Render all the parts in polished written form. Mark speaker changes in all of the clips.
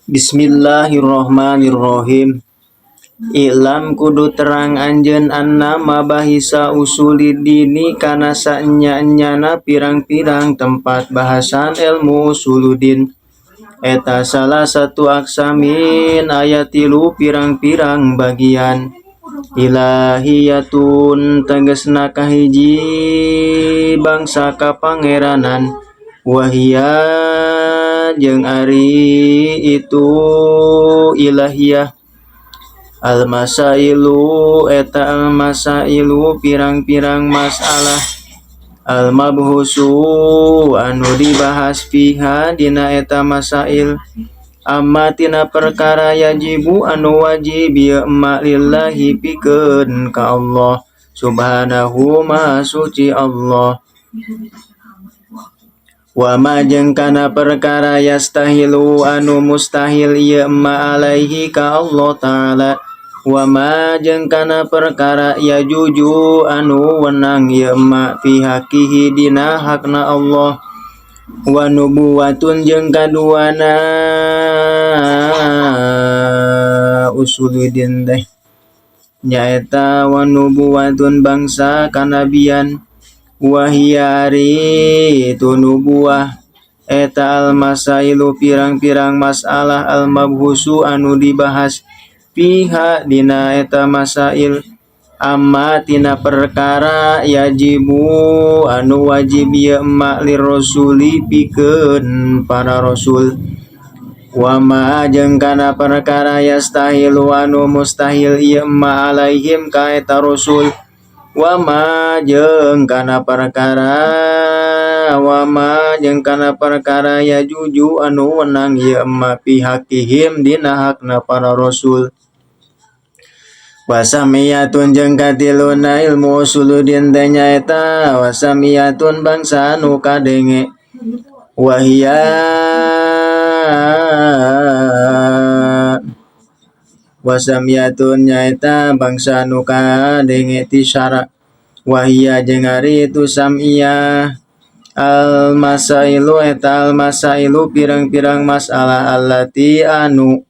Speaker 1: Bismillahirrahmanirrahim. I'lam kudu terang anjeun anna mabahisa usulidini kana saenya-enyana pirang-pirang tempat bahasan ilmu usuluddin eta salah satu aqsamin aya tilu pirang-pirang bagian ilahiyatun tegesna kahiji bangsa kapangeranan wahia jeung ari itu ilahiyah al-masailu eta al-masailu pirang-pirang masalah al-mabhusu anu dibahas fiha dina eta masail amma tina perkara yajibu anu wajib ieu ma lillahi pikeun ka Allah subhanahu maha suci Allah wa ma jeung kana perkara yastahilu anu mustahil ieu ma alaihi ka Allah taala wa ma jeung kana perkara yajuju anu wenang ieu ma fi haqihi dina hakna Allah wa nubuwatun jeung kaduana usuluddin teh nyaeta wa nubuwatun bangsa kanabian wahia ari itu nubuwah eta al-masailu pirang-pirang masalah al-mabhusu anu dibahas fiha dina eta masail amma tina perkara yajibu anu wajib ieu ma lirrasuli pikeun para rasul wa ma jeung kana perkara yastahilu anu mustahil ieu ma alaihim ka eta rasul wa ma jeung kana perkara wa ma jeung kana perkara yajuju anu wenang ieu ma fi haqihim dina hakna para rasul wasamiyatun jeung katiluna ilmu usuluddin teh nyaeta wasamiyatun bangsa anu kadenge wahia wasamiyatun nyaeta bangsa anu kadenge ti syara wahia jeung ari itu samiyah al masailu eta al masailu pirang-pirang masalah allati anu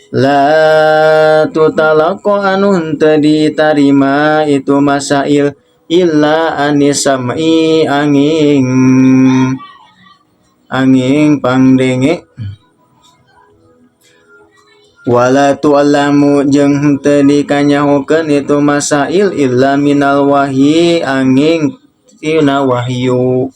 Speaker 1: la tutalaqa anu henteu ditarima itu masail illa anis sam'i angin angin pangdenge wala tu'lamu jeung henteu dikanyahokeun itu masail illa minal wahyi angin tina wahyu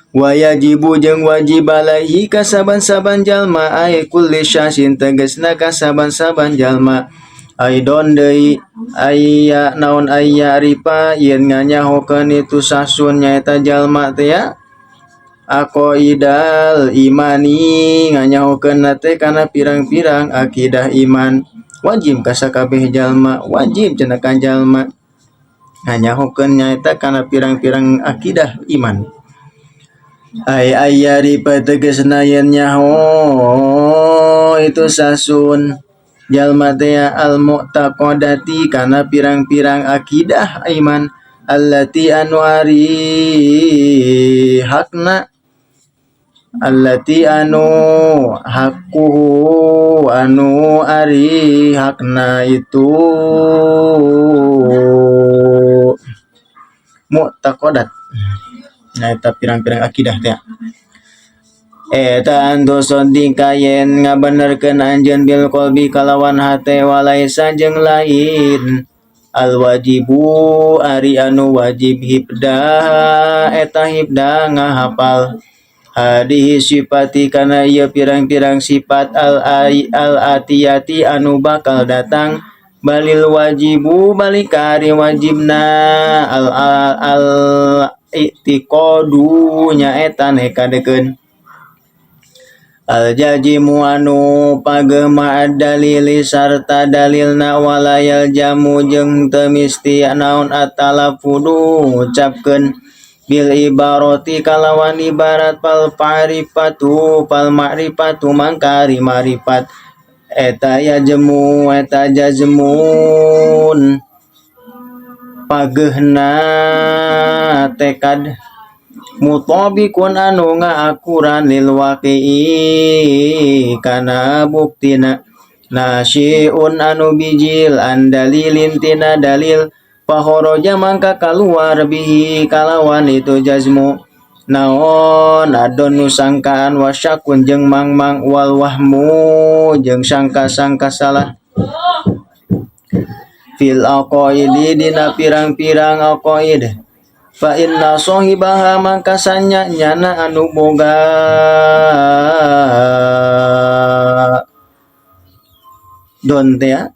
Speaker 1: wa yajibu jeung wajib alaihi ka saban-saban jalma ay kulli syasin tegasna ka saban-saban jalma aidon deui aya naon aya ripa yen nganyahokeun itu sasun nyaeta jalma teh ya aqaidal imani nganyahokeun teh kana pirang-pirang akidah iman wajib ka sakabeh jalma wajib cenah ka jalma nganyahokeun nyaeta kana pirang-pirang akidah iman ay ayaripa tegasna yen nyaho itu sasun jalma teh al mu'taqadati kana pirang-pirang akidah iman allati anu ari hakna allati anu hakuhu anu ari hakna itu mu'taqadat nah eta pirang-pirang akidah teh eta antu sodika yen ngabenerkeun anjeun bil qalbi kalawan hate walaisa jeung lain al wajibu ari anu wajib hibda eta hibda ngahapal hadihi sifati kana ieu pirang-pirang sifat al atiyati anu bakal datang balil wajibu balik ari wajibna al al i'tiqadu nyaeta nekadekeun al jazimu anu pagema dalili sarta dalilna walayal jamu jeung teu misti naon atalafudu ngucapkeun bil ibarati kalawan ibarat fal ma'rifatu fal ma'rifatu mangka ari ma'rifat eta yajmu eta jazmun pagehna tekad Mutabiqun anu ngaakuran lil waqi'i kana buktina, nasyi'un anu bijil an dalilin tina dalil. Fakharaja mangka kaluar bihi kalawan itu jazmu naon adonnu sangkaan, wasyakun jeung mangmang, wal wahmu jeung sangka-sangka salah, fil aqaidi dina pirang-pirang aqaid. Fa inna sahibaha mangka sanya nyana anu boga don teh ya.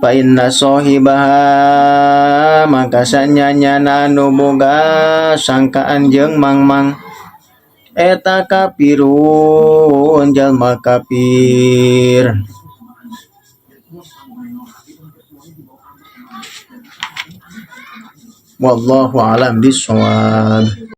Speaker 1: Fa inna sahibaha mangka sanya nyana anu boga sangkaan jeung mangmang eta kafirun jalma kafir. Wallahu alam bisawab.